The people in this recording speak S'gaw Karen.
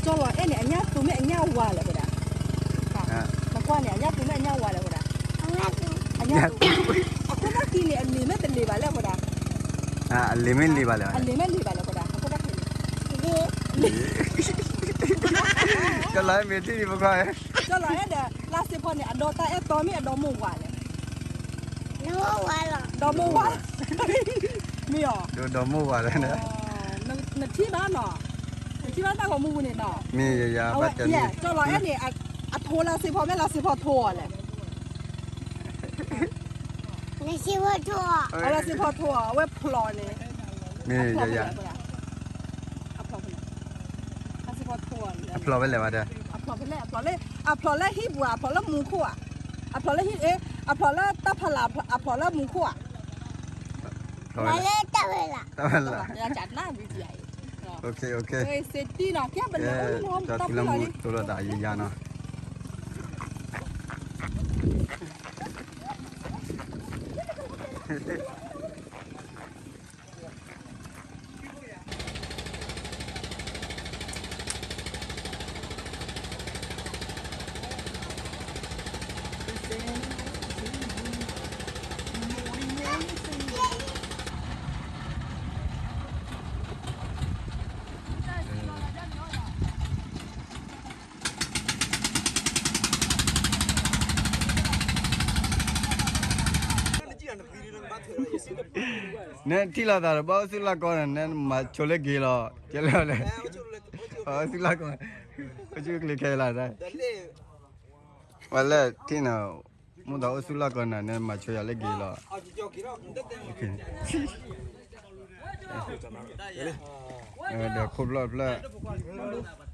ကၠီလီၤအဲၣ်န့ၣ် အညၣ်သူမ့ၢ်အညၣ်ဝါလဲၣ်အဃိဒၣ်, နကွၢ်န့ၣ် အညၣ်သူမ့ၢ်အညၣ်ဝါလဲၣ်အဃိဒၣ်, အညၣ်သူ, အခိၣ်သၣ်ခံန့ၣ် အလံၤမ့ၢ်တလံၤဘၣ်လဲၣ်အဃိဒၣ်, အလံၤမ့ၢ်လံၤဘၣ်လဲၣ်, အလံၤမ့ၢ်လံၤဘၣ်လဲၣ်အဃိဒၣ်, အခိၣ်သၣ်ခံန့ၣ်, ကၠီလီၤအဲၣ်မ့ၢ်ထံၣ်ဒံးပကွၢ်, ကၠီလီၤအဲၣ်ဒီး လါစ့ဖီန့ၣ် အဒီတၢ်အဲၣ်တီမ့ၢ်အဒီမိၢ်ဝါလဲၣ်, ဒီမိၢ်ဝါ, မ့ၢ်အီၤ, ဒီမိၢ်ဝါလဲၣ်, နထံၣ်ဘၣ်နီၤ, နထံၣ်ဘၣ်တၢ်ဂီၤမူပူၤန့ၣ်နီၤ, မ့ၢ်ယယၤ, ကၠီလီၤအဲၣ်န့ၣ် အထိလါစ့ဖီမ့ၢ်လါစ့ဖီထိအီၤလဲၣ် လါစ့ဖီထိအီၤ အဝဲဖျိးန့ၣ်, မ့ၢ်ယယၤ, အဖျိးဖဲလဲၣ်, အဖျိးဖဲလဲၣ်ဘၣ်ဒီး, အဖျိးဖဲလဲၣ်, အဖျိးလၢဟံၣ်ပူၤဧါ, အဖျိးလၢမူခိၣ်ဧါ, အဖျိးလၢဟံၣ်, အဖျိးလၢတၢ်ဖီလာ်, အဖျိးလၢမူခိၣ်ဧါ, တၢ်ဖီလာ်, တၢ်ဖီလာ်, စ့တံနီၤ, ကဲဘၣ်လၢအီၤလၢနဟီၣ်မူတၢ်ဖီလာ်လံ, တိၢ်လီၤသးယယၤနီၤ နထံၣ်လိာ်သးဒီး ဘၣ်အိၣ်ဆူၣ်လၢကီၢ်န့ၣ် နမၤဆိလၢက့ၤလီၤ, ကဲလၢလဲၣ်, အိၣ်ဆူၣ်လၢကီၢ်, အိၣ်ဆူၣ်ကလံၤခဲလၢာ်, ဝဲလဲၣ်ထံၣ်န့ၣ်, မ့ၢ်သးအိၣ်ဆူၣ်လၢကီၢ်န့ၣ် နမၤဆိယၤလၢက့ၤလီၤ, ဒီးခိၣ်ဖျၢၣ်ဖျၢၣ်, ဒီးခိၣ်ဖျၢၣ်ဖျၢၣ်,